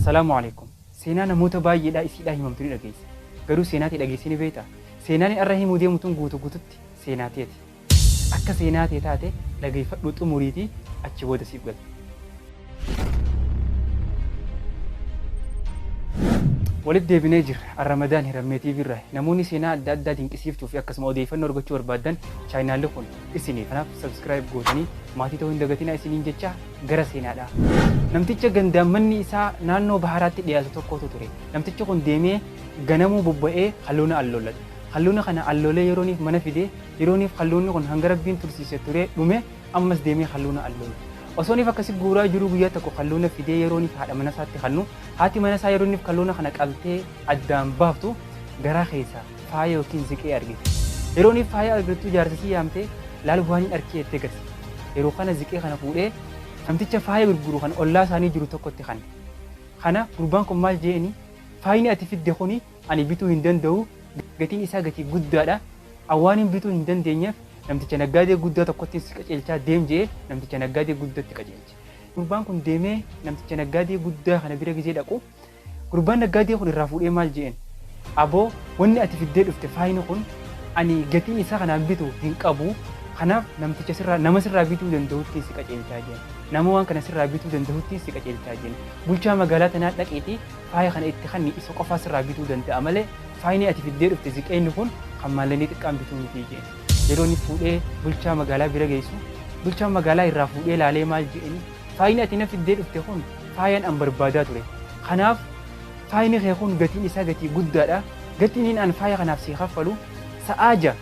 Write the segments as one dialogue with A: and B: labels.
A: Salaamu alaikum. Seenaa namoota baay'eedhaa isiidhaa himamtu ni dhageessa. Garuu seenaa ta'e dhageessee ni beektaa? Seenaan irra himuu deemu tun guutuu guututti seenaa teeti. Akka seenaa tee taate dhageeffadhuu xumuriitii achi booda siif galti. Walitti deebinee jirra. Arramadaan Hirammee TV irraa. Namoonni seenaa adda addaa dinqisiiftuu fi akkasuma odeeffannoo argachuu barbaaddan chaayinaalli kun isiniif. Kanaaf subscribe gootanii maatii ta'uu hin dagatinaa isiniin jecha gara seenaadha. Namticha gandaan manni isaa naannoo baharaatti dhiyaatu tokkotu ture. Namtichi kun deemee ganamuu bobba'ee kalluuna alloollate. Kalluuna kana alloolee yerooniif mana fidee yerooniif kalluunni kun hanga Rabbiin tursiise turee dhume ammas deemee kalluuna alloole. Osooniif akkasi guuraa jiruu guyyaa tokko kalluuna fidee yerooniif haadha mana isaatti kannu, haati mana isaa yerooniif kalluuna kana qaltee addaan baaftu garaa keessaa faaya yookiin ziqee argite. Yerooniif faaya argattuu jaarsa isii yaamtee laal waanin arkee jettee garsiifte. Yeroo kana ziqee kana fuudhee namticha faaya gurguru kan ollaa isaanii jiru tokkotti kanne. Kana gurbaan kun maal jeeni, faayni ati fidde kuni ani bituu hin danda'u, gatiin isaa gatii guddaadha, an waanin bituu hin dandeenyeef namticha naggaadee guddaa tokkottin si qaceelchaa deem je'ee namticha naggaadee guddatti qajeelche. Gurbaan kun deemee namticha naggaadee guddaa kana bira gizee dhaqu, gurbaan naggaadee kun irraa fuudhee maal je'een, aboo wanni ati fiddee dhufte faayni kun ani gatiin isaa kanaan bitu hin qabu, kanaaf namticha sirraa nama sirraa bituu danda'uttiin si qaceelchaa je'een. Nama waan kana sirraa bituu danda'uttiin si qaceelchaa je'een. Bulchaa magaalaa tanaa dhaqiitii faaya kana itti kanni, isa qofaa sirraa bituu danda'a malee faayni ati fiddee dhufte ziqeeyni kun kan maallaqni xiqqaan bituu miti je'een. Yeroo inni fuudhee bulchaa magaalaa bira geessu, bulchaan magaalaa irraa fuudhee laalee maal je'een, faayni ati na fiddee dhufte kun faayan an barbaadaa ture. Kanaaf faayni kee kun gatiin isaa gatii guddaadha. Gatiin an faaya kanaaf sii kaffalu sa'aa 6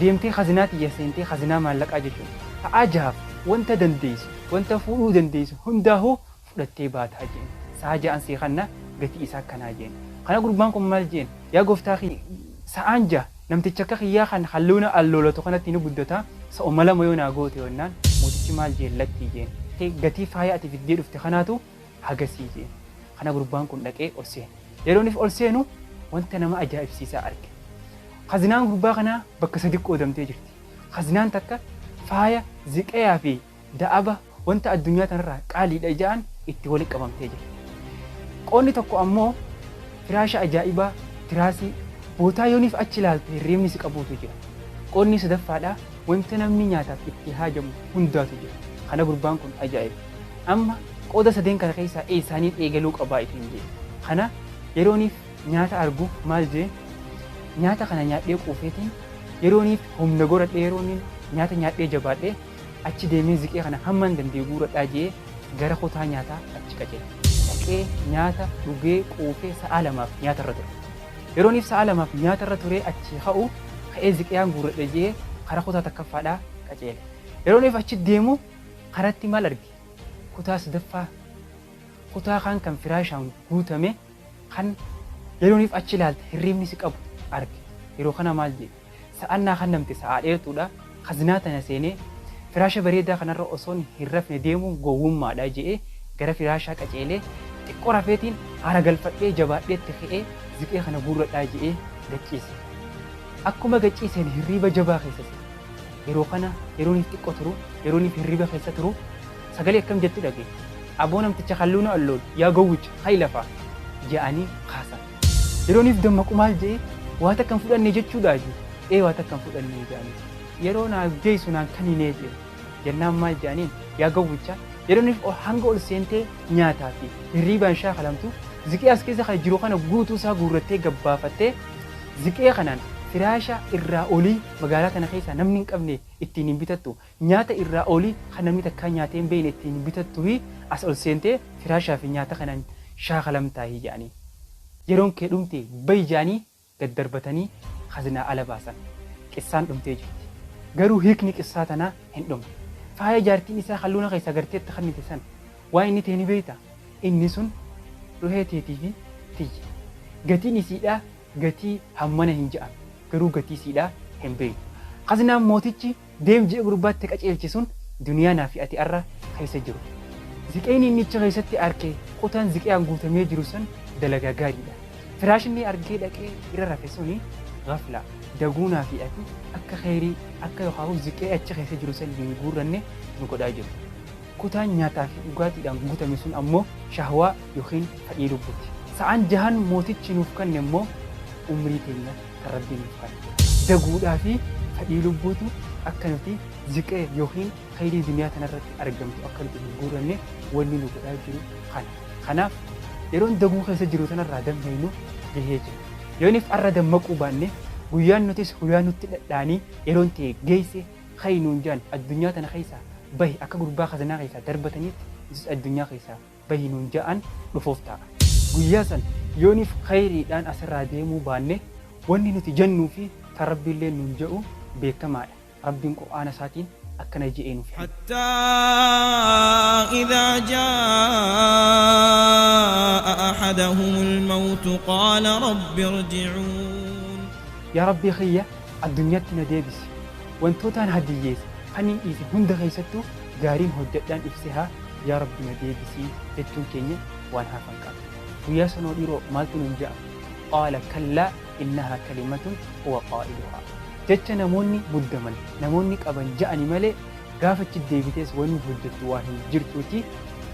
A: deemtee khazinaa tiyya seentee, khazinaa maallaqaa jechuudha. Sa'aa 6f wanta dandeessu, wanta fuudhuu dandeessu hundaahuu fudhattee baataa jeen. Sa'aa 6n sii kanna, gatii isaa akkanaa jeen. Kana gurbaan kun maal jeen, yaa gooftaa kiyya, sa'aan 6 namticha akka kiyyaa kan halluuna alloolatu kanatti ni guddata, sa'uma 2 yoo naa goote jennaan, mootichi maal jeen, lakkii jeen. Gatii faaya ati fiddee dhufte kanaatu hagasii jeen. Kana gurbaan kun dhaqee ol seene. Yeroo inni ol seenu wanta nama ajaa'ibsiisaa arge. Khazinaan gurbaa kanaa bakka sadi qoodamtee jirti. Khazinaan takka faaya ziqayaa fi da'aba wanta addunyaa tanarraa qaaliidha ja'an itti wali qabamtee jirti. Qoonni tokko ammoo firaasha ajaa'ibaa, tiraasii, bootaa yooniif achi ilaalte hirriibni si qabuutu jira. Qoonni sadaffaadhaa wanta namni nyaataaf itti haajamu hundaatu jira. Kana gurbaan kun ajaa'ibe. Amma qooda sadeen kana keessaa eessaaniin eegaluu qabaa ifiin je'e. Kana yerooniif nyaata argu maal je'e, nyaata kana nyaadhee quufeetiin yerooniif humna goradhee, yerooniin nyaata nyaadhee jabaadhee achi deemee ziqee kana hamman danda'e guuradhaa je'ee gara kutaa nyaataa achi qajeele. Dhaqee nyaata dhugee quufee sa'aa 2f nyaata irra ture. Yerooniif sa'aa 2f nyaata irra turee achii ka'u, ka'ee ziqeyaan guurradha je'ee kara kutaa takkaffaadhaa qaceele. Yerooniif achi deemu karatti maal arge? Kutaa sadaffaa, kutaa kaan kan firaashaan guutame, kan yerooniif achi ilaalte hirriibni si qabu arge. Yeroo kana maal je'e? Sa'aan naa kannamte sa'aa dheertuudha, khazinaa tana seenee firaasha bareedaa kanarra osoon hin rafne deemuun gowwummaadha je'ee gara firaashaa qaceelee xiqqo rafeetiin haara galfadhee jabaadheetti ka'ee ziqee kana guurradhaa je'ee gad ciise. Akkuma gad ciiseen hirriiba jabaa keessa seene. Yeroo kana yerooniif xiqqo turu, yerooniif hirriiba keessa turu sagalee akkam jettu dhagaye. Aboo namticha kalluuna alloolu, yaa gowwicha, ka'i lafaa! je'anii kaasan. Yeroo niif dammaqu maal je'e, waa takka hin fudhanne jechuudhaa je'e. Ee, waa takka hin fudhanne je'aniin. Yeroo naa geessu naan kaninee je'e. Jennaan maal je'aniin, yaa gowwicha, yeroo niif hanga ol seentee nyaataa fi hirriibaan shaakalamtu, ziqee as keessa kan jiru kana guutuu isaa guurrattee gad baafattee, ziqee kanaan firaasha irraa olii magaalaa tana keessaa namni hin qabne ittiin hin bitattu, nyaata irraa olii kan namni takkaa nyaatee hin beekne ittiin hin bitattuhii, as ol seentee firaashaa fi nyaata kanaan shaakalamtaahii je'aniin. Yeroon kee dhumte, bahi je'anii gad darbatanii khazinaa ala baasan. Qissaan dhumtee jirti. Garuu hiikni qissaa tanaa hin dhumne. Faaya jaartiin isaa kalluuna keessaa gartee itti kannite san waan inni ta'e ni beektaa? Inni sun ruhee teetii fi tiyya. Gatiin isiidhaa gatii hammana hin je'amne. Garuu gatii isiidhaa hin beeknu. Khazinaan mootichi deem je'ee gurbaatti qaceelche sun duniyaa naa fi ati arra keessa jiru. Ziqeyni inni achi keessatti arke, kutaan ziqeyaan guutamee jiru sun dalagaa gaariidha. Firaashinni argee dhaqee irra rafe suni ghaflaa, daguu naa fi ati akka kheyrii akka yookaahuu ziqee achi keessa jiru san hin guurranne nu godhaa jiru. Kutaan nyaataa fi dhugaatiidhaan guutame sun ammoo shahwaa yookiin fedhii lubbuuti. Sa'aan jahan mootichi nuuf kenne immoo umrii teenya kan Rabbiin nuuf kenne. Daguudhaa fi fedhii lubbuutu akka nuti ziqee yookiin khayrii duniyaa tanarratti argamtu akka nuti hin guuranne wanni nu godhaa jiru kana. Kanaaf yeroon daguu keessa jiru tanarraa dammeynu gahee jira. Yoonif arra dammaquu baanne guyyaan nutis hulaa nutti dhadhaanii yeroon tee geeyse ka'i nuun ja'an addunyaa tana keessaa bahi akka gurbaa khaznaa keessaa darbataniitti nutis addunyaa keessaa bahi nuun ja'an dhufuuf taa'a. Guyyaa san yoonif khayriidhaan asirraa deemuu baanne wanni nuti jennuu fi tan Rabbiilleen nuun ja'u beekkamaadha. Rabbiin Qur'aana isaatiin akkana je'ee nuuf hime.
B: حتى إذا جاء أحدهم الموت قال رب ارجعون.
A: Yaa Rabbii kiyya addunyaatti na deebisi. Wantootaan hadiyyeesse kaniin dhiise hunda keessattuu gaariin hojjadhaan ibsehaa yaa Rabbi na deebisi jechuun keenya waan hafan qaba. Guyyaa sanoo dhiiroo maaltu nuun ja'a? Qaala kallaa innahaa kalimatun huwa qaa'iluhaa. Jecha namoonni muddaman, namoonni qaban ja'ani malee gaafa achi deebitees wanni hojjettu waan hin jirtuuti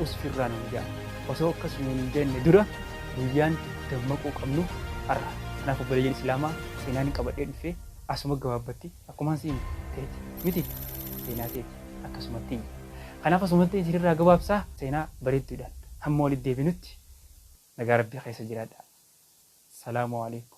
A: usfirraa nuun ja'a. Osoo akkas nuun hin jenne dura guyyaan dammaquu qabnu har'a. Kanaaf obboleeyyan Islaamaa seenaan qabadhee dhufe asuma gabaabbatti akkumaan siin teeti miti seenaa teeti akkasumatti. Kanaaf asumatti isinirraa gabaabsaa seenaa bareedduudhaan hamma walitti deebinutti nagaa Rabbii keessa jiraadhaa. Salaamu alaikum.